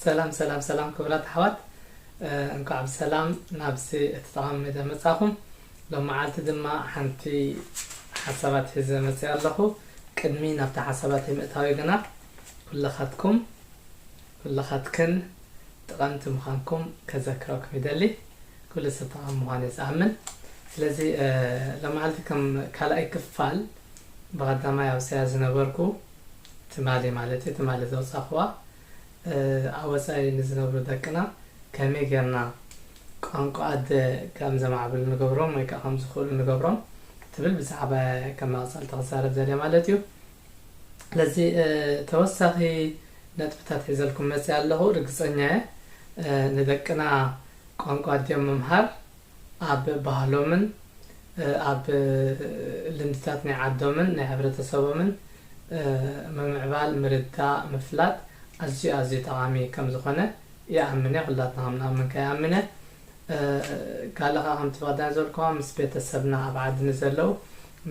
ሰላም ሰላም ሰላም ክቡራት ኣሕዋት፣ እ፣ እንኳዕ ብሰላም ናብዚ እቲ ጠቓሚ መደብ መጻኹም። ሎም መዓልቲ ድማ ሓንቲ ሓሳባት ሒዘ መጽእ ኣለኹ። ቅድሚ ናብቲ ሓሳባት ምእታዊ ግና ኩልኻትኩም ኩልኻትክን ጠቐምቲ ምዃንኩም ከዘክረኩም ይደሊ። ኩሉ ሰብ ጠቓሚ ምዃኑ እየ ዝኣምን። ስለዚ፣ እ፣ ሎም መዓልቲ ከም ካልኣይ ክፋል ብቐዳማይ ኣብ ሰያ ዝነበርኩ ትማሊ ማለት እዩ፣ ትማሊ ዘውጻኹዋ፣ እ፣ ኣብ ወጻኢ ንዝነብሩ ደቅና ከመይ ጌርና ቋንቋ ኣደ ከም ዘማዕብሉ ንገብሮም ወይ ከዓ ከም ዝኽእሉ ንገብሮም ትብል ብዛዕባ ከም መቐጸልታ ክዛረብ ዘልየ ማለት እዩ። ስለዚ፣ እ፣ ተወሳኺ ነጥብታት ሒዘልኩም መጽእ ኣለኹ። ርግጸኛ እየ፣ እ፣ ንደቅና ቋንቋ ኣድዮም ምምሃር ኣብ ባህሎምን፣ እ፣ ኣብ ልምድታት ናይ ዓዶምን ናይ ሕብረተሰቦምን፣ እ፣ ምምዕባል፣ ምርዳእ፣ ምፍላጥ ኣዝዩ፣ ኣዝዩ ጠቓሚ ከም ዝኾነ ይኣምን እየ። ኩላትና ከም ንኣምን ከይኣምን እየ። እ፣ ካልእ ኸዓ ከምቲ ብቐዳም ዝበልክዎ ምስ ቤተሰብና ኣብ ዓዲ ንዘለዉ፣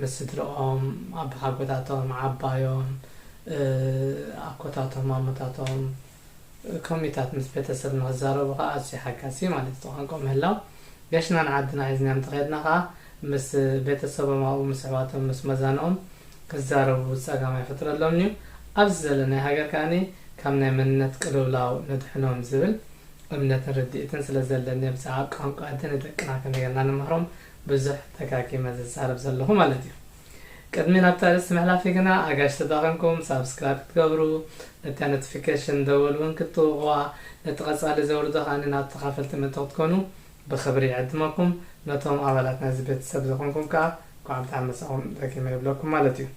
ምስ ስድርኦም፣ ኣቦሓጎታቶም፣ ዓባዮም፣ እ፣ ኣኮታቶም፣ ኣሞታቶም፣ ከምኡታት ምስ ቤተሰብ ንኽዛረቡ ኸዓ ኣዝዩ ሓጋዚ ማለት እዩ፣ ቋንቋ ምህላው። ገሽናን ዓድና ሒዝናዮም እንተኸድና ኸዓ ምስ ቤተሰቦም ኣብኡ ምስ ኣሕዋቶም ምስ መዛንኦም ክዛረቡ ጸገም ኣይፈጥረሎምን እዩ። ኣብዚ ዘለናዮ ሃገር ከኣኒ ካብ ናይ መንነት ቅልውላው ነድሕኖም ዝብል እምነትን ርድኢትን ስለ ዘለኒ ብዛዕባ ቋንቋ ኣደ ንደቅና ከመይ ጌርና ንምህሮም ብዙሕ ደጋጊመ ዝዛረብ ዘለኹ ማለት እዩ። ቅድሚ ናብታ ርእሲ ምሕላፊ ግና ኣጋሽ ተጠቐምኩም ሳብስክራይብ ክትገብሩ፣ ነታ ኖቲፊኬሽን ደወል እውን ክትጥውቕዋ፣ ነቲ ቀጻሊ ዘውርዶ ከኣ ናብ ተኻፈልቲ ምእንቲ ክትኮኑ ብኽብሪ ይዕድመኩም። ነቶም ኣባላት ናይዚ ቤተሰብ ዝኾንኩም ከኣ እንኳዕ ብደሓን መጻኹም ደጊመ ይብለኩም ማለት እዩ።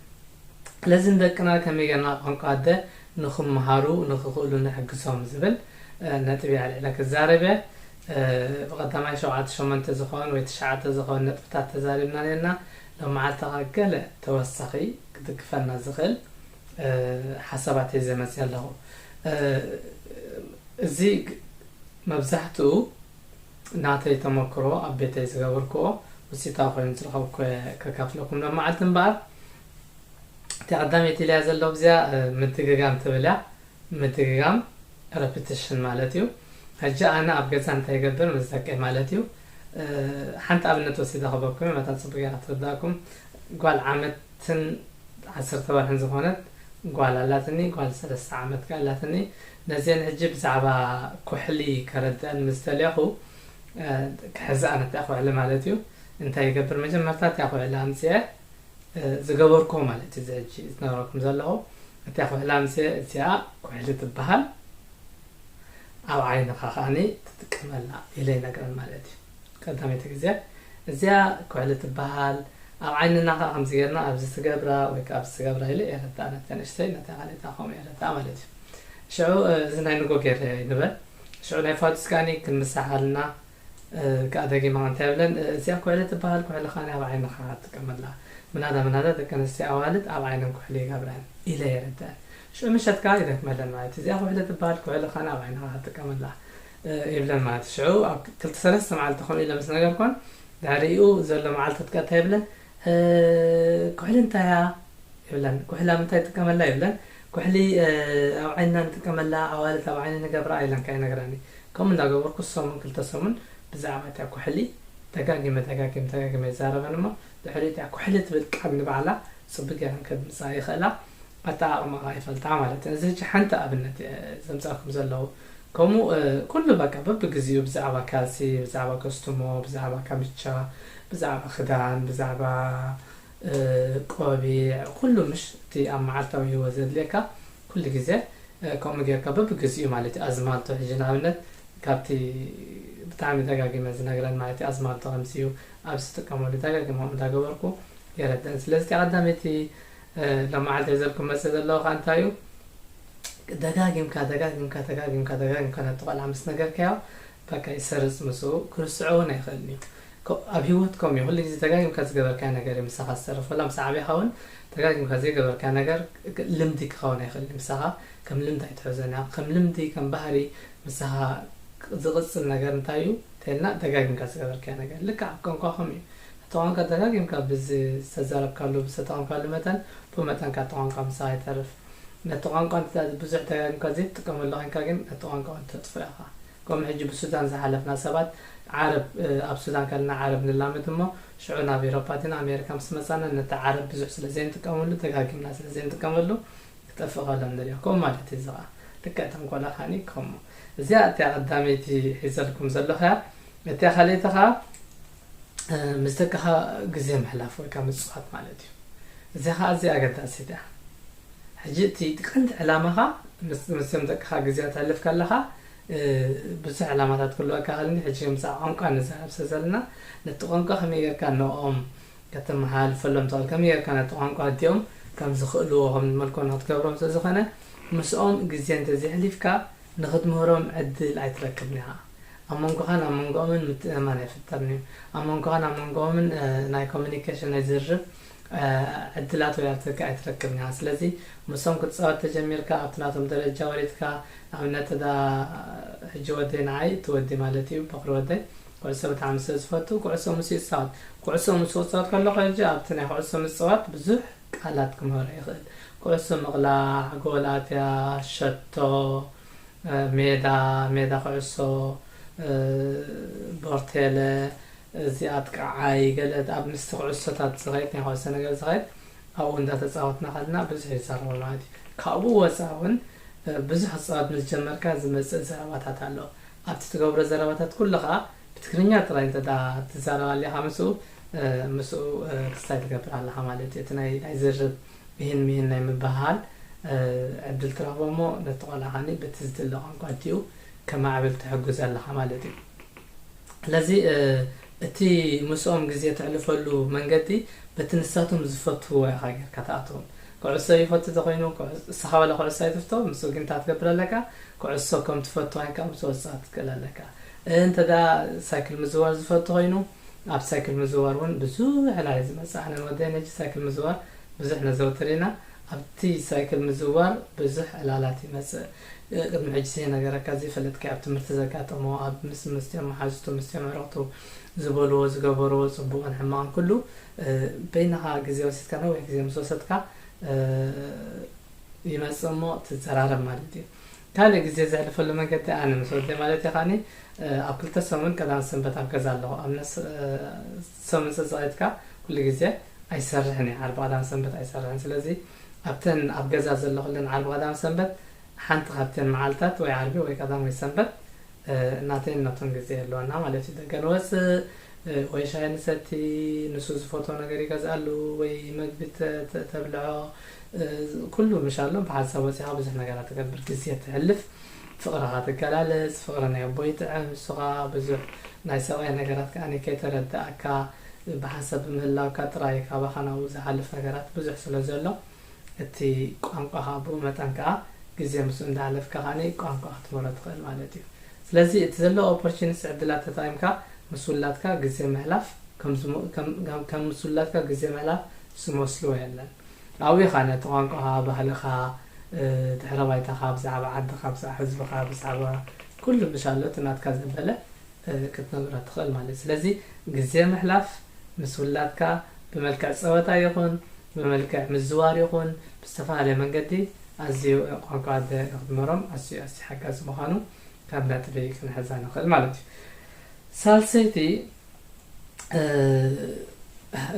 ስለዚ ንደቅና ከመይ ጌርና ቋንቋ ኣደ ንኽምሃሩ ንኽኽእሉ ንሕግዞም ዝብል፣ እ፣ ነጥቢ ኣልዒለ ክዛረብ እየ። እ፣ ብቐዳማይ ሸውዓተ ሸሞንተ ዝኾን ወይ ትሽዓተ ዝኾን ነጥብታት ተዛሪብና ነርና። ሎም መዓልቲ ኸኣ ገለ ተወሳኺ ክድግፈና ዝኽእል፣ እ፣ ሓሳባት ሒዘ መጽእ ኣለኹ። እ፣ እዚ ግ-፣ መብዛሕትኡ ናተይ ተመክሮ ኣብ ቤተይ ዝገበርክዎ ውፅኢታዊ ኮይኑ ዝረኸብኩዎ ከካፍለኩም ሎም መዓልቲ እምበኣር፣ እቲ ቀዳመይቲ ኢለያ ዘለኹ እዚኣ፣ እ፣ ምድግጋም ትብል እያ። ምድግጋም፣ ረፕቲሽን ማለት እዩ። ሕጂ ኣነ ኣብ ገዛ እንታይ ይገብር ምስ ደቀይ ማለት እዩ። እ፣ ሓንቲ ኣብነት ወሲደ ክበኩም እየ፣ መታን ጽቡቅ ጌራ ትርዳእኩም። ጓል ዓመትን ዓሰርተ ወርሕን ዝኾነት ጓል ኣላትኒ፣ ጓል ሰለስተ ዓመት ከኣ ኣላትኒ። ነዚአን ሕጂ ብዛዕባ ኩሕሊ ከረድአን ምስ ደለኹ፣ እ፣ ክሕዝኣን እታ ኩሕሊ ማለት እዩ። እንታይ ይገብር፧ መጀመርታ እታ ኩሕሊ ኣምጽአ፣ እ፣ ዝገበርኩዎ ማለት እዩ። እዚ ሕጂ ዝነግረኩም ዘለኹ፣ እታ ኩሕሊ ኣምጽአ፣ እዚኣ ኩሕሊ ትበሃል፣ ኣብ ዓይንኻ ከኣኒ ትጥቀመላ ኢለ ይነግረን ማለት እዩ። ቀዳመይቲ ግዜ፣ እዚኣ ኩሕሊ ትበሃል፣ ኣብ ዓይንና ከኣ ከምዚ ጌርና ኣብዚ ትገብራ ወይ ከኣ ኣብዚ ትገብራ ኢለ የረድኣ ነታ ንእሽተይ፣ ነታ ካልእታ ከምኡ የረድኣ ማለት እዩ። ሽዑ፣ እ፣ እዚ ናይ ንጎ ጌረ ንበል። ሽዑ ናይ ፋዱስ ከኣኒ ክንምሳሓልና፣ እ፣ ከኣ ደጊማ እንታይ ይብለን፧ እ፣ እዚኣ ኩሕሊ ትበሃል፣ ኩሕሊ ከኣ ኣብ ዓይንኻ ትጥቀመላ። ምናዳ ምናዳ ደቂ ኣንስትዮ ኣዋልድ ኣብ ዓይነን ኩሕሊ ይገብረን ኢለ የረድኣን። ሽዑ ምሸት ከኣ ይደግመለን ማለት እዩ። እዚኣ ኩሕሊ ትበሃል፣ ኩሕሊ ከኣ ኣብ ዓይንኻ ትጥቀመላ፣ እ፣ ይብለን ማለት እዩ። ሽዑ ኣብ ክልተ ሰለስተ መዓልቲ ከምኡ ኢለ ምስ ነገርኩወን፣ ድሕሪኡ ዘሎ መዓልታት ከኣ እንታይ ይብለን፧ እ፣ ኩሕሊ እንታይ እያ፧ ይብለን። ኩሕሊ ኣብ ምንታይ ይጥቀመላ ይብለን። ኩሕሊ፣ እ፣ ኣብ ዓይንና ንጥቀመላ፣ ኣዋልድ ኣብ ዓይኒ ንገብራ ኢለን ከኣ ይነግረኒ። ከምኡ እንዳገበርኩ ሰሙን ክልተ ሰሙን ብዛዕባ እታ ኩሕሊ ደጋጊመ፣ ደጋጊመ፣ ደጋጊመ ይዛረበን እሞ፣ ድሕሪኡ እታ ኩሕሊ ትብል ቃል ንባዕላ ጽቡቅ ጌረን ከድምጻ ይኽእላ፣ ኣጠቓቕማኣ ይፈልጣ ማለት እዩ። እዚ ሕጂ ሓንቲ ኣብነት እየ ዘምጻእኩም ዘለኹ። ከምኡ፣ እ፣ ኩሉ በቃ በብግዚኡ ብዛዕባ ካልሲ፣ ብዛዕባ ኮስቱሞ፣ ብዛዕባ ካምቻ፣ ብዛዕባ ክዳን፣ ብዛዕባ እ፣ ቆቢዕ፣ ኩሉ ምሽ እቲ ኣብ መዓልታዊ ህይወት ዘድልየካ ኩሉ ግዜ፣ እ፣ ከምኡ ጌርካ በብግዚኡ ማለት እዩ። ኣዝማልቶ ሕጂ ንኣብነት ካብቲ ብጣዕሚ ደጋጊመ ዝነግረን ማለት እዩ። ኣዝማልቶ ከምዚ እዩ፣ ኣብዚ ትጥቀመሉ ደጋጊመ ከምኡ እንዳገበርኩ የረድአን። ስለዚ እቲ ቀዳመይቲ፣ እ፣ ሎም መዓልቲ ሒዘልኩም መጽእ ዘለኹ ከኣ እንታይ እዩ፧ ደጋጊምካ፣ ደጋጊምካ፣ ደጋጊምካ፣ ደጋጊምካ ነቲ ቆልዓ ምስ ነገርካዮ፣ በቃ ይሰርጽ ምስኡ፣ ክርስዖ እውን ኣይኽእልን እዩ። ኮ-፣ ኣብ ህይወት ከምኡ እዩ። ኩሉ ግዜ ደጋጊምካ ዝገበርካዮ ነገር እዩ ምሳኻ ዝሰርፍ። ወላ ምስ ዓቢኻ እውን ደጋጊምካ ዘይገበርካዮ ነገር ልምዲ ክኸውን ኣይኽእልን እዩ። ምሳኻ ከም ልምዲ ኣይትሕዞን ኢኻ። ከም ልምዲ፣ ከም ባህሪ ምሳኻ ዝቕጽል ነገር እንታይ እዩ እንተኢልና፣ ደጋጊምካ ዝገበርካዮ ነገር። ልክዕ ኣብ ቋንቋ ከምኡ እዩ። እቲ ቋንቋ ደጋጊምካ ብዝተዛረብካሉ፣ ብዝተጠቐምካሉ መጠን፣ ብኡ መጠን ከኣ እቲ ቋንቋ ምሳኻ ይተርፍ። ነቲ ቋንቋ እንተ ብዙሕ ደጋጊምካ ዘይትጥቀመሉ ኮይንካ ግን ነቲ ቋንቋ እውን ተጥፍኦ ኢኻ። ከምኡ ሕጂ ብሱዳን ዝሓለፍና ሰባት ዓረብ ኣብ ሱዳን ከለና ዓረብ ንላመድ እሞ ሽዑ ናብ ኤሮፓ ድን ኣሜሪካ ምስ መፃና ነቲ ዓረብ ብዙሕ ስለ ዘይንጥቀመሉ ደጋጊምና ስለ ዘይንጥቀመሉ ክጠፍእ ከሎ ንሪኦ። ከምኡ ማለት እዩ። እዚ ኸዓ ልክዕ ተንኮላ ኻኒ ከምኡ። እዚኣ እቲያ ቀዳመይቲ ሒዘልኩም ዘለኹ እያ። እቲያ ካልኣይቲ ኸዓ ምስ ደቅኻ ግዜ ምሕላፍ ወይ ከዓ ምፅዋት ማለት እዩ። እዚ ኸዓ ኣዝያ ኣገዳሲት እያ። ሕጂ እቲ ቀንዲ ዕላማኻ ምስቶም ደቅኻ ግዜ ተሕልፍ ከለኻ ብዙሕ ዕላማታት ክህልወካ ይኽእል። ሕጂ ምሳዕ ቋንቋ ንዛረብ ስለ ዘለና ነቲ ቋንቋ ከመይ ጌርካ ንኦም ከተመሓላልፈሎም ትኽእል፣ ከመይ ጌርካ ነቲ ቋንቋ ኣዲኦም ከም ዝኽእልዎ ከም ዝመልኮ ንክትገብሮም ስለ ዝኾነ ምስኦም ግዜ እንተዘይሕሊፍካ ንኽትምህሮም ዕድል ኣይትረክብን ኢኻ። ኣብ መንጎኻን ኣብ መንጎኦምን ምትእምማን ኣይፍጠርን እዩ። ኣብ መንጎኻን ኣብ መንጎኦምን ናይ ኮሚኒኬሽን ናይ ዝርርብ ዕድላት ወይ ኣብትካ ኣይትረክብን ኢኻ። ስለዚ ምስኦም ክትፃወት ተጀሚርካ ኣብቲ ናቶም ደረጃ ወሪድካ ንኣብነት እዳ ሕጂ ወደይ ንዓይ እቲ ወዲ ማለት እዩ በኩሪ ወደይ ኩዕሶ ብጣዕሚ ስለ ዝፈቱ ኩዕሶ ምስ ይፃወት ኩዕሶ ምስ ክፃወት ከለኹ ሕጂ ኣብቲ ናይ ኩዕሶ ምፅዋት ብዙሕ ቃላት ክምህሮ ይኽእል። ኩዕሶ ምቕላዕ፣ ጎል ኣትያ፣ ሸቶ፣ ሜዳ፣ ሜዳ ኩዕሶ፣ ቦርቴለ፣ እዚ ኣጥቃዓይ ገለ ኣብ ምስቲ ኩዕሶታት ዝኸይድ ናይ ኩዕሶ ነገር ዝኸይድ ኣብኡ እንዳተፃወትና ከለና ብዙሕ ይዛረቡ ማለት እዩ። ካብኡ ወፃ እውን ብዙሕ ክፃወት ምስ ጀመርካ ዝመፅእ ዘረባታት ኣሎ። ኣብቲ ትገብሮ ዘረባታት ኩሉ ከዓ ብትግርኛ ጥራይ እንተ ትዛረብ ኣሊኻ ምስኡ ምስኡ ክስታይ ትገብር ኣለኻ ማለት እዩ። እቲ ናይ ናይ ዝርብ ይህን ሚህን ናይ ምብህሃል ዕድል ትረኽቦ እሞ ነቲ ቆልዓ ከኒ በቲ ዝድለ ቋንቋ ኣዲኡ ከማዕብል ትሕግዞ ኣለኻ ማለት እዩ። ስለዚ እቲ ምስኦም ግዜ ተሕልፈሉ መንገዲ በቲ ንሳቶም ዝፈትዎ ኢኻ ጌርካ ትኣትዎም። ኩዕሶ ይፈቱ ተኾይኑ እስኻ ዋላ ኩዕሶ ኣይትፍቶ ምስኡ ግን እንታይ ትገብር ኣለካ? ኩዕሶ ከም ትፈቱ ኮይንካ ምስ ወፃእ ትክእል ኣለካ። እንተ ደኣ ሳይክል ምዝዋር ዝፈቱ ኮይኑ ኣብ ሳይክል ምዝዋር እውን ብዙሕ ዕላል እዩ ዝመፅእ። ኣነ ንወደይ ነጂ ሳይክል ምዝዋር ብዙሕ ነዘውትር ኢና። ኣብቲ ሳይክል ምዝዋር ብዙሕ ዕላላት ይመፅእ። ቅድሚ ሕጂ ዘይነገረካ ዘይፈለጥካዮ ኣብ ትምህርቲ ዘጋጠሞ ኣብ ምስ ምስትዮም መሓዝቱ ምስትዮም ዕረቕቱ ዝበልዎ ዝገበርዎ ፅቡቕን ሕማቕን ኩሉ በይንኻ ግዜ ወሲድካ ነዊሕ ግዜ ምስ ወሰድካ ይመፅእ እሞ ትዘራረብ ማለት እዩ። ካልእ ግዜ ዘሕልፈሉ መንገዲ ኣነ ምስ ወደይ ማለት እዩ። ከዓኒ ኣብ ክልተ ሰሙን ቀዳም ሰንበት ኣብ ገዛ ኣለኹ። ኣብ ነስ ሰሙን ፀፃኢትካ ኩሉ ግዜ ኣይሰርሕን እየ። ዓርቢ ቀዳም ሰንበት ኣይሰርሕን። ስለዚ ኣብተን ኣብ ገዛ ዘለኹለን ዓርቢ ቀዳም ሰንበት ሓንቲ ካብተን መዓልታት ወይ ዓርቢ ወይ ቀዳም ወይ ሰንበት እናተይን ናቶም ግዜ ኣለዋና ማለት እዩ። ደገ ንወፅእ ወይ ሻሂ ንሰቲ፣ ንሱ ዝፈትዎ ነገር ይገዝኣሉ ወይ መግቢ ተብልዖ፣ ኩሉ ምሻሎ ብሓንሳብ ወፂኻ ብዙሕ ነገራት ትገብር፣ ግዜ ትሕልፍ፣ ፍቕርኻ ትገላለፅ፣ ፍቕሪ ናይ ኣቦ ይጥዕም፣ ንሱ ከዓ ብዙሕ ናይ ሰብኣይ ነገራት ከዓ ከይተረድኣካ ብሓንሳብ ብምህላውካ ጥራይ ካባኻ ናብኡ ዝሓልፍ ነገራት ብዙሕ ስለ ዘሎ እቲ ቋንቋኻ ብኡ መጠን ከዓ ግዜ ምስኡ እንዳሕለፍካ ከዓኒ ቋንቋ ክትምህሮ ትኽእል ማለት እዩ። ስለዚ እቲ ዘሎ ኦፖርቹኒቲ ዕድላት ተጠቒምካ ምስ ውላድካ ግዜ ምሕላፍ ከም ምስ ውላድካ ግዜ ምሕላፍ ዝመስልዎ የለን። ኣብኡ ኢኻ ነቲ ቋንቋኻ፣ ባህልኻ፣ ድሕረ ባይታኻ፣ ብዛዕባ ዓድኻ፣ ብዛዕባ ህዝብኻ፣ ብዛዕባ ኩሉ ብሻሎ እቲ ናትካ ዘበለ ክትነግሮ ትኽእል ማለት እዩ። ስለዚ ግዜ ምሕላፍ ምስ ውላድካ ብመልክዕ ፀወታ ይኹን ብመልክዕ ምዝዋር ይኹን ብዝተፈላለየ መንገዲ ኣዝዩ ቋንቋ ኣደ ንክትምህሮም ኣዝዩ ኣዝዩ ሓጋዚ ምዃኑ ካብ ነጥቢ ክንሕዛ ንኽእል ማለት እዩ። ሳልሰይቲ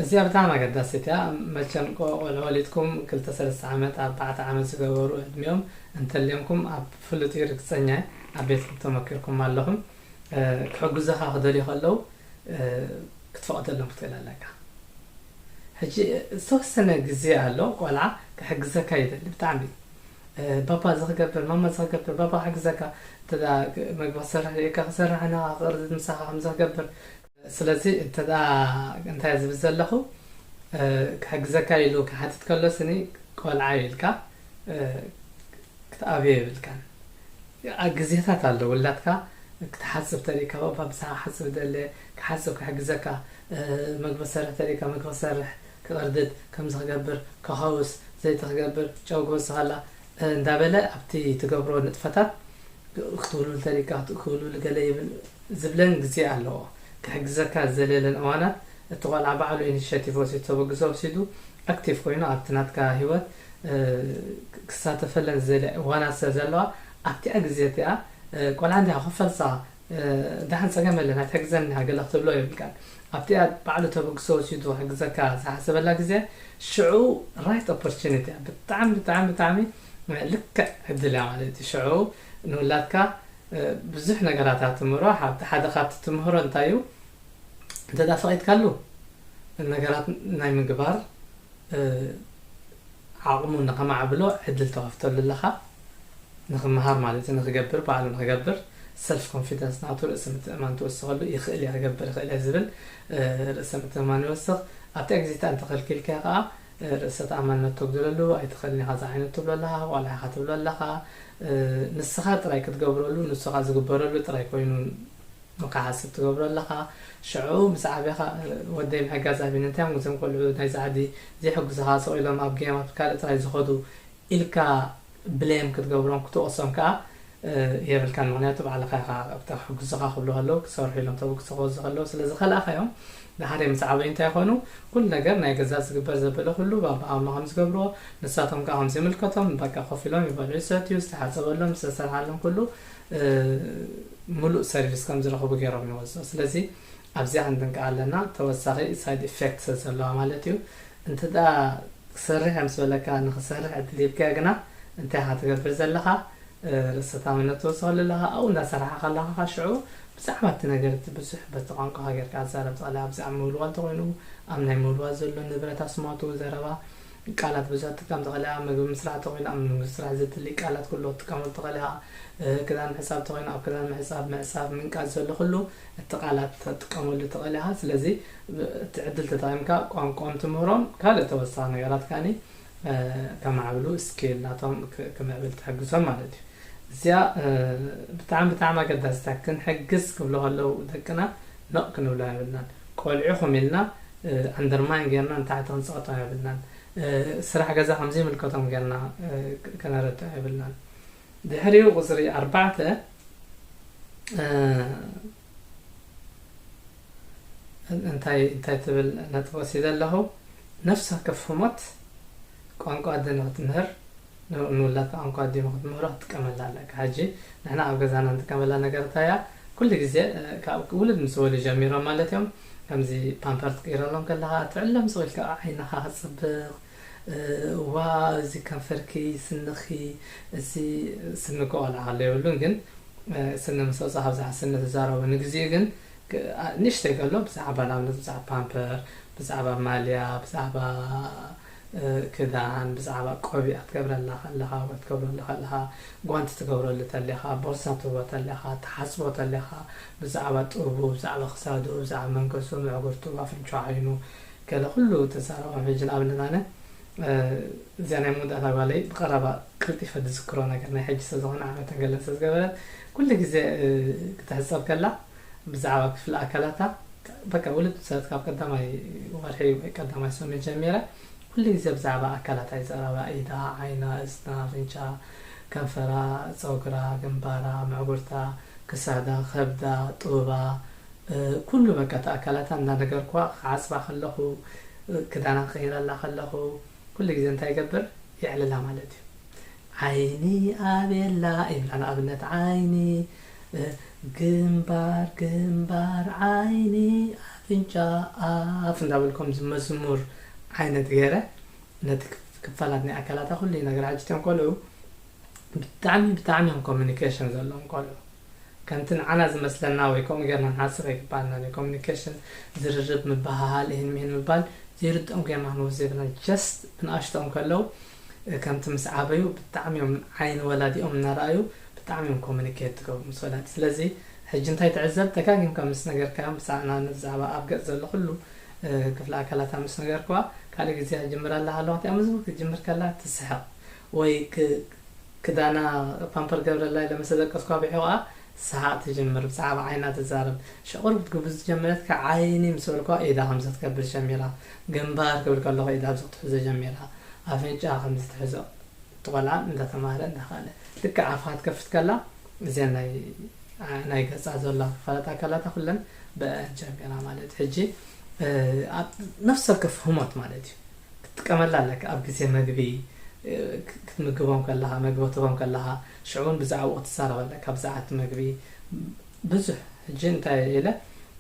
እዚኣ ብጣዕሚ ኣገዳሲት እያ። መቸም ቆልዑ ወሊድኩም ክልተ ሰለስተ ዓመት ኣርባዕተ ዓመት ዝገበሩ ዕድሚኦም እንተልዮምኩም ኣብ ፍሉጥ እዩ ርግፀኛ እየ ኣብ ቤትኩም ተመኪርኩም ኣለኹም። ክሕግዙኻ ክደልዩ ከለዉ ክትፈቕደሎም ክትክእል ኣለካ። ሕጂ ዝተወሰነ ግዜ ኣሎ ቆልዓ ክሕግዘካ ይደሊ ብጣዕሚ ባባ እዚ ክገብር ማማ እዚ ክገብር ባባ ክሕግዘካ እንተ መግቢ ክሰርሕ ርኢካ ክሰርሕ ንኻ ክቕርብ ምሳኻ ከምዚ ክገብር ስለዚ እንተ እንታይ ዝብል ዘለኹ ክሕግዘካ ኢሉ ክሓትት ከሎ ስኒ ቆልዓ ኢልካ ክትኣብዮ የብልካን። ግዜታት ኣሎ ውላድካ ክትሓፅብ ተሪእካ ባባ ምሳኻ ክሓፅብ ደለ ክሓፅብ ክሕግዘካ መግቢ ክሰርሕ ተሪእካ መግቢ ክሰርሕ ክቕርድድ ከምዚ ክገብር ከኻውስ ዘይቲ ክገብር ጨው ክወስኸላ እንዳበለ ኣብቲ ትገብሮ ንጥፈታት ክትውልውል ተሪእካ ክትውልውል ገለ ይብል ዝብለን ግዜ ኣለዎ። ክሕግዘካ ዝደልየለን እዋናት እቲ ቆልዓ ባዕሉ ኢኒሼቲቭ ወሲዱ ተበግሶ ወሲዱ ኣክቲቭ ኮይኑ ኣብቲ ናትካ ህይወት ክሳተፈለን ዝደልያ እዋናት ስለ ዘለዋ ኣብቲኣ ግዜ እቲኣ ቆልዓ እንዲያ ኮፈልሳ ደሓን ጸገም የለን ኣይትሕግዘን እንዲያ ገለ ክትብሎ የብልካን። ኣብቲኣ ባዕሉ ተበግሶ ወሲዱ ክሕግዘካ ዝሓሰበላ ግዜ ሽዑ right opportunity እያ። ብጣዕሚ ብጣዕሚ ብጣዕሚ ልክዕ ዕድል እያ ማለት እዩ። ሽዑ ንውላድካ ብዙሕ ነገራት እያ ትምህሮ። ሓደ ካብቲ ትምህሮ እንታይ እዩ? እንተ ፈቒድካሉ ነገራት ናይ ምግባር ዓቕሙ ንኸማዕብሎ ዕድል ተኸፍተሉ ኣለኻ። ንኽመሃር ማለት እዩ፣ ንኽገብር፣ ባዕሉ ንኽገብር፣ ሰልፍ ኮንፊደንስ ናቱ፣ ርእሲ ምትእማን ትወስኸሉ፣ ይኽእል እየ ክገብር ይኽእል እየ ዝብል ርእሰ ምትእማን ይወስኽ። ኣብቲ ግዜታ እንተኸልኪልካ ከዓ ርእሰ ተኣማንነት ተጉድለሉ ኣይትኽእልን ኢኻ። ዝዓይነት ትብሎ ኣለኻ፣ ቆልዓ ኢኻ ትብሎ ኣለኻ። ንስኻ ጥራይ ክትገብረሉ፣ ንስኻ ዝግበረሉ ጥራይ ኮይኑ ንክሓስብ ትገብሮ ኣለኻ። ሽዑ ምስ ዓበኻ ወደይ ምሕጋዝ ኣብኒ እንታይ እዮም እዞም ቆልዑ ናይዚ ዓዲ ዘይሕግዙኻ፣ ስቕ ኢሎም ኣብ ጌም ኣብ ካልእ ጥራይ ዝኸዱ ኢልካ ብሌም ክትገብሮም ክትወቕሶም ከዓ የብልካን። ምኽንያቱ ባዕልኻ ኢኻ ኣብታ ክሕግዙኻ ክብሉ ከለዉ ክሰርሑ ኢሎም ተበግሶ ክወስዱ ከለዉ ስለ ዝኸልኣኻዮም ድሓር ምስ ዓበዩ እንታይ ይኾኑ? ኩሉ ነገር ናይ ገዛ ዝግበር ዘበለ ኩሉ ብኣባኦም ከም ዝገብርዎ ንሳቶም ከዓ ከም ዝምልከቶም በቃ ኮፍ ኢሎም ይበልዑ ይሰትዩ ዝተሓፀበሎም ዝተሰርሓሎም ኩሉ ሙሉእ ሰርቪስ ከም ዝረኽቡ ገይሮም ይወስዱ። ስለዚ ኣብዚኣ ክንጥንቀቕ ኣለና። ተወሳኺ ሳይድ ኢፌክት ስለ ዘለዋ ማለት እዩ። እንተ ደኣ ክሰርሕ እየ ምስ በለካ ንኽሰርሕ ዕድል ሂብካዮ ግና እንታይ ኢኻ ትገብር ዘለኻ? ርእሰ ተኣማንነት ትወስኸሉ ኣለኻ። ኣብኡ እንዳሰራሕኻ ከለኻ ሽዑ ብዛዕባ እቲ ነገር እቲ ብዙሕ በቲ ቋንቋኻ ጌርካ ትዛረብ ትኽእል ኢኻ። ብዛዕባ ምውልዋል ተኾይኑ ኣብ ናይ ምውልዋል ዘሎ ንብረት ኣስማቱ ዘረባ ቃላት ብዙሕ ትጥቀም ትኽእል ኢኻ። ምግቢ ምስራሕ ተኾይኑ ኣብ ምግቢ ምስራሕ ዘድሊ ቃላት ኩሉ ክትጥቀመሉ ትኽእል ኢኻ። ክዳን ምሕጻብ ተኾይኑ ኣብ ክዳን ምሕጻብ፣ ምዕጻብ፣ ምንቃጽ ዘሎ ኩሉ እቲ ቃላት ክትጥቀመሉ ትኽእል ኢኻ። ስለዚ እቲ ዕድል ተጠቒምካ ቋንቋኦም ትምህሮም ካልእ ተወሳኺ ነገራት ከኣ ከማዕብሉ ስኪል ናቶም ክምዕብል ትሕግዞም ማለት እዩ። እዚኣ ብጣዕሚ ብጣዕሚ ኣገዳሲታ ክንሕግዝ ክብሉ ከለዉ ደቅና ኖእ ክንብሎ የብልናን። ቆልዑኹም ኢልና ኣንደርማይን ጌርና ንታሕቲ ክንፅቕጦም የብልናን። ስራሕ ገዛ ከምዘይምልከቶም ጌርና ከነረድኦም የብልናን። ድሕሪኡ ቁፅሪ ኣርባዕተ እንታይ እንታይ ትብል ነጥቢ ወሲደ ኣለኹ። ነፍሲ ወከፍ ህሞት ቋንቋ ኣደ ንክትምህር ንውላድካ ቋንቋ ኣዲኡ ንክትምህሮ ክትጥቀመላ ኣለካ። ሕጂ ንሕና ኣብ ገዛና ንጥቀመላ ነገር እንታይ እያ? ኩሉ ግዜ ካብ ውሉድ ምስ በሉ ጀሚሮም ማለት እዮም ከምዚ ፓምፐር ትቅይረሎም ከለካ ትዕሎም ስቕ ኢልካ ዓይንኻ ክፅብቕ ዋ እዚ ከንፈርኪ ስንኺ እዚ ስኒ እኮ ቆልዓ ከሎ የብሉን ግን ስኒ ምስ ወፃ ካብዚ ሓስኒ ትዛረቡ ንግዚኡ ግን ንእሽተይ ከሎ ብዛዕባ ንኣብነት ብዛዕባ ፓምፐር ብዛዕባ ማልያ ብዛዕባ ክዳን ብዛዕባ ቆቢዕ ክትገብረላ ከለኻ ወይ ክትገብረሉ ከለኻ ጓንቲ ትገብረሉ ተሊኻ ቦርሳ ትህቦ ተሊኻ ትሓፅቦ ተሊኻ ብዛዕባ ጥቡ ብዛዕባ ክሳዱ ብዛዕባ መንገሱ ምዕጉርቱ ኣፍንጫ ዓይኑ ገለ ኩሉ ትዛረቦም ሕጂ ንኣብነት ኣነ እዚኣ ናይ መወዳእታ ጓለይ ብቐረባ ቀልጢፈ ዝዝክሮ ነገር ናይ ሕጂ ስለ ዝኾነ ዓመተን ገለን ስለ ዝገበረት ኩሉ ግዜ ክትሕጸብ ከላ ብዛዕባ ክፍሊ ኣካላታ በቃ ውልድ ሰት ካብ ቀዳማይ ወርሒ ወይ ቀዳማይ ሰሙን ጀሚረ ኩሉ ግዜ ብዛዕባ ኣካላታ ይዛረባ ኢዳ ዓይና እዝና ኣፍንጫ ከንፈራ ፀጉራ ግንባራ ምዕጉርታ ክሳዳ ከብዳ ጡባ ኩሉ በቃ እቲ ኣካላታ እንዳነገርኩዋ ክዓፅባ ከለኹ ክዳና ክቕይረላ ከለኹ ኩሉ ግዜ እንታይ ይገብር የዕልላ ማለት እዩ። ዓይኒ ኣቤላ ይብላ ንኣብነት ዓይኒ ግንባር ግንባር ዓይኒ ኣፍንጫ ኣፍ እንዳበልኩም ዝመዝሙር ዓይነት ገይረ ነቲ ክፋላት ናይ ኣካላታ ኩሉ ነገር ሕጂ እቶም ቆልዑ ብጣዕሚ ብጣዕሚ እዮም ኮሚኒኬሽን ዘለዎም ቆልዑ ከምቲ ንዓና ዝመስለና ወይ ከምኡ ጌርና ንሓስብ ኣይግባኣናን እዩ ኮሚኒኬሽን ዝርርብ ምበሃሃል ይህን ምሂን ምባል ዘይርድኦም ጌርና ክንወስድ የብልና just ብንኣሽትኦም ከለዉ ከምቲ ምስ ዓበዩ ብጣዕሚ እዮም ዓይኒ ወላዲኦም እናረኣዩ ብጣዕሚ እዮም ኮሚኒኬት ትገብሩ ምስ ወላዲ ስለዚ ሕጂ እንታይ ትዕዘብ ደጋጊምካ ምስ ነገርካዮም ብዛዕባ ብዛዕባ ኣብ ገፅ ዘሎ ኩሉ ክፍሊ ኣካላታ ምስ ነገርክዋ ካልእ ግዜ ክጅምር ኣለካ ኣለዋ እቲኣ መዝሙር ክትጅምር ከላ ትስሕቕ ወይ ክዳና ፓምፐር ገብረላ ኢለ ምስ ደቀስኳ ብሕቑኣ ሰሓቕ ትጅምር ብዛዕባ ዓይና ትዛረብ ሽቑርብ ክትግቡ ዝጀመረት ካብ ዓይኒ ምስ በልኳ ኢዳ ከምዚ ክትገብር ጀሚራ ግንባር ክብል ከለኹ ኢዳ ኣብዚ ክትሕዞ ጀሚራ ኣፍንጫ ከምዚ ትሕዞ እቲ ቆልዓ እንዳተማሃረ እንዳኸኣለ ልክዕ ኣፍካ ትከፍት ከላ እዚኣ ናይ ናይ ገፃ ዘሎ ክፋላት ኣካላታ ኩለን ብአን ጀሚራ ማለት ሕጂ ነፍሲ ወከፍ ህሞት ማለት እዩ ክትጥቀመላ ኣለካ ኣብ ግዜ መግቢ ክትምግቦም ከለኻ፣ መግቢ ክትቦም ከለኻ፣ ሽዑ እውን ብዛዕባኡ ክትዛረብ ኣለካ፣ ብዛዕባ እቲ መግቢ ብዙሕ። ሕጂ እንታይ ኢለ፣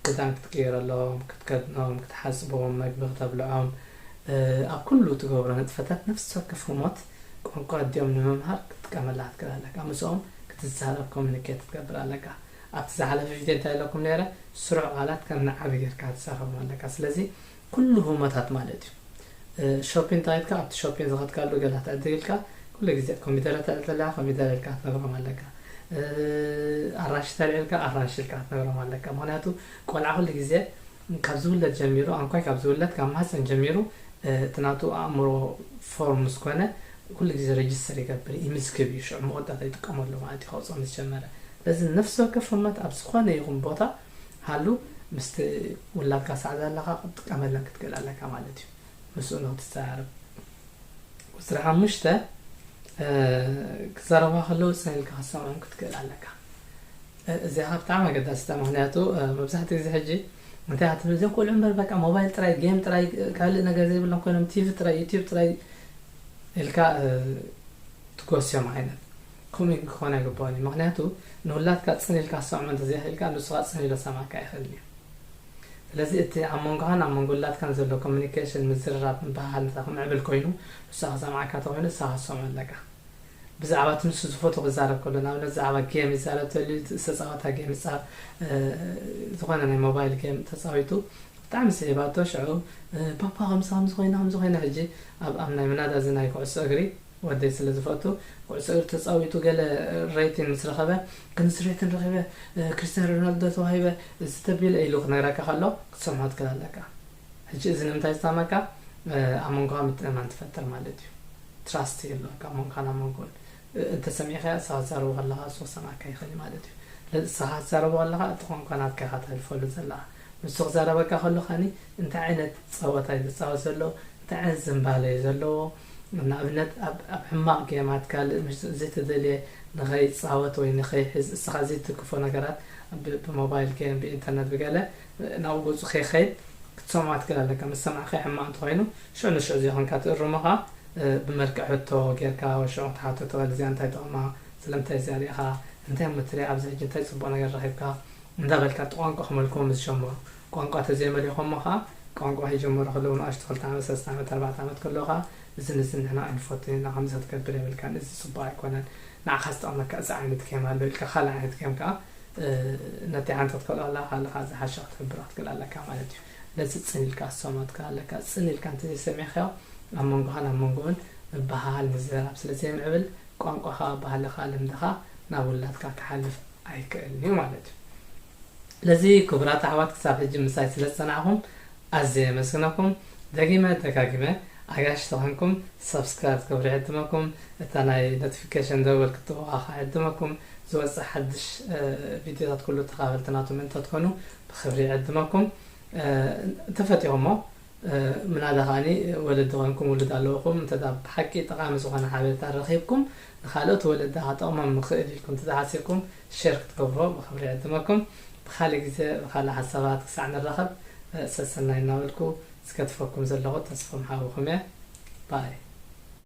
ክዳን ክትቅይረሎም፣ ክትከድኖም፣ ክትሓጽቦም፣ መግቢ ክተብልዖም፣ ኣብ ኩሉ ትገብሮ ንጥፈታት ነፍሲ ወከፍ ህሞት ቋንቋ ኣዲኦም ንምምሃር ክትጥቀመላ ክትክእል ኣለካ። ምስኦም ክትዛረብ፣ ኮሚኒኬት ክትገብር ኣለካ። ኣብቲ ዝሓለፈ ቪድዮ እንታይ ኢለኩም ነይረ? ስሩዕ ቃላት ከም ንዓቢ ጌርካ ክትዛረቦም ኣለካ። ስለዚ ኩሉ ህሞታት ማለት እዩ። ሾፒን ተባሂልካ ኣብቲ ሾፒን ዝኸድካሉ ገዛ ትዕድግ ኢልካ ኩሉ ግዜ ኮሚደረ ተልዕል ተለካ ኮሚደረ ኢልካ ክትነግሮም ኣለካ። ኣራንሺ ተልዕልካ ኣራንሺ ኢልካ ክትነግሮም ኣለካ። ምክንያቱ ቆልዓ ኩሉ ግዜ ካብ ዝውለድ ጀሚሩ፣ ኣንኳይ ካብ ዝውለድ ካብ ማህፀን ጀሚሩ እቲ ናቱ ኣእምሮ ፎርም ምስ ኮነ ኩሉ ግዜ ረጅስተር ይገብር፣ ይምዝግብ እዩ። ሽዑ መወዳእታ ይጥቀመሉ ማለት እዩ፣ ከውፅኦ ምስ ጀመረ። ስለዚ ነፍሲ ወከፍ ህሞት ኣብ ዝኾነ ይኹን ቦታ ሃሉ ምስቲ ውላድካ ሳዕ ዘለኻ ክትጥቀመለን ክትክእል ኣለካ ማለት እዩ። ምስኡ ንክትዘራረብ። ቁፅሪ ሓሙሽተ፣ ክዛረቡኻ ከለዉ ፅን ኢልካ ክትሰምዖም ክትክእል ኣለካ። እዚኣ ብጣዕሚ ኣገዳሲታ፣ ምክንያቱ መብዛሕትኡ ግዜ ሕጂ እንታይ ክትብል፣ እዚኦም ቆልዑ እምበር በቃ ሞባይል ጥራይ፣ ጌም ጥራይ፣ ካልእ ነገር ዘይብሎም ኮይኖም፣ ቲቪ ጥራይ፣ ዩቲዩብ ጥራይ ኢልካ ትጎስዮም ዓይነት። ከምኡ ክኾን ኣይግባኦን እዩ። ምክንያቱ ንውላድካ ፅን ኢልካ ክትሰምዖ እንተዘይኽኢልካ፣ ንሱ ከዓ ፅን ኢሉ ክሰምዓካ ኣይኽእልን እዩ። ስለዚ እቲ ኣብ መንጎኻን ኣብ መንጎ ውላድካን ዘሎ ኮሚኒኬሽን፣ ምዝርራብ፣ ምብህሃል እንተ ክምዕብል ኮይኑ፣ ንሱ ክሰምዓካ ተኮይኑ፣ ንስኻ ክትሰምዖ ኣለካ። ብዛዕባ እቲ ንሱ ዝፈትዎ ክዛረብ ከሎ፣ ንኣብነት ብዛዕባ ጌም ይዛረብ ተልዩ፣ ዝተፃወታ ጌም ይፃ-፣ እ፣ ዝኾነ ናይ ሞባይል ጌም ተፃዊቱ ብጣዕሚ ስሒባቶ፣ ሽዑ እ፣ ፓፓ ከምዚ ከምዚ ኮይና ከምዚ ኮይና። ሕጂ ኣብ ኣብ ናይ ምናዳ እዚ ናይ ኩዕሶ እግሪ ወደይ ስለ ዝፈቱ፣ ኩዕሶ እግሪ ተፃዊቱ ገለ ሬቲን ምስ ረኸበ፣ ክንዚ ሬቲን ረኺበ፣ እ፣ ክርስቲያኖ ሮናልዶ ተዋሂበ፣ እዚ ተቢለ ኢሉ ክነግረካ ከሎ ክትሰምዖ ትክእል ኣለካ። ሕጂ እዚ ንምንታይ ዝጠቕመካ? ኣብ መንጎኻ ምትእምማን ትፈጥር ማለት እዩ። ትራስት ይህልወካ ኣብ መንጎኻ ናብ መንጎን። እንተሰሚዕካዮ ንስኻ ትዛረቦ ከለኻ እሱ ክሰምዓካ ይኽእል እዩ ማለት እዩ። ስለዚ ንስኻ ክትዛረቦ ከለኻ እቲ ቋንቋ ናትካ ኢኻ ተሕልፈሉ ዘለኻ። ንሱ ክዛረበካ ከሎ ከኒ እንታይ ዓይነት ጸወታ እዩ ዝጻወት ዘሎ? እንታይ ዓይነት ዝንባለ እዩ ዘለዎ? ንኣብነት ኣብ ኣብ ሕማቕ ጌማት ካልእ ምስ ዘይተደልየ ንኸይጻወት ወይ ንኸይሕዝ እስኻ ዘይትትክፎ ነገራት ብ ብሞባይል ጌም ብኢንተርነት ብገለ ናብኡ ገጹ ከይኸይድ ክትሰምዖ ትክእል ኣለካ። ምስ ሰማዕካዮ ሕማቕ እንተኾይኑ ሽዑ ንሽዑ ዘይኮንካ ትእርሞ ኸኣ ብመልክዕ ሕቶ ጌርካ ሽዑ ክትሓቶ ትኽእል። እዚኣ እንታይ ጥቕማ? ስለምንታይ እዚኣ ርኢኻ? እንታይ እሞ ትሪኣ ኣብዚ ሕጂ? እንታይ ጽቡቕ ነገር ረኺብካ? እንዳበልካ እቲ ቋንቋ ክመልክዎ ምስ ጀመሩ፣ ቋንቋ ተዘይመሊኾም እሞ ኸኣ ቋንቋ ክጀምሩ ከለዉ ንኣሽቱ ክልተ ዓመት፣ ሰለስተ ዓመት፣ ኣርባዕተ ዓመት ከለዉ ኸኣ እዝን እዝን ንሕና ኣይንፈቱን ኢና፣ ከምዚ ክትገብር የብልካን፣ እዚ ጽቡቕ ኣይኮነን፣ ንዓኻ ዝጠቕመካ እዚ ዓይነት ጌም ኣሎ ኢልካ ካልእ ዓይነት ጌም ከኣ ነቲ ሓንቲ ክትከልኦ ከለኻ ካልእ ከኣ ዝሓሸ ክትሕብሮ ክትክእል ኣለካ ማለት እዩ። ስለዚ ጽን ኢልካ ክትሰምዖ ትክእል ኣለካ። ጽን ኢልካ እንተዘይሰሚዕካዮ ኣብ መንጎኻን ኣብ መንጎኡን ምብህሃል ምዝርራብ ስለ ዘይምዕብል ቋንቋኻ፣ ባህልኻ፣ ልምድኻ ናብ ውላድካ ክሓልፍ ኣይክእልን እዩ ማለት እዩ። ስለዚ ክቡራት ኣሕዋት ክሳብ ሕጂ ምሳይ ስለ ዝጸናሕኹም ኣዝየ የመስግነኩም። ደጊመ ደጋጊመ ኣጋይሽ ተኾንኩም ሳብስክራይብ ትገብሩ ይዕድመኩም። እታ ናይ ኖቲፊኬሽን ደወል ክትጥውቓ ከዓ ይዕድመኩም። ዝወጽእ ሓድሽ ቪድዮታት ኩሉ ተኻፈልቲ ናቱ ምእንቲ ክትኮኑ ብኽብሪ ይዕድመኩም። እንተፈቲኹሞ ምናዳ ከዓኒ ወለዲ ኮንኩም ውሉድ ኣለውኹም እንተ ደኣ ብሓቂ ጠቓሚ ዝኾነ ሓበሬታ ረኺብኩም ንኻልኦት ወለዲ ከጠቕሞም ምኽእል ኢልኩም እንተ ደኣ ሓሲብኩም ሼር ክትገብርዎ ብኽብሪ ይዕድመኩም። ብኻልእ ግዜ ብኻልእ ሓሳባት ክሳዕ ንራኸብ ሰሰናይ እናበልኩ ዝገድፈኩም ዘለኹ ተስፎም ሓውኹም እየ። ባይ።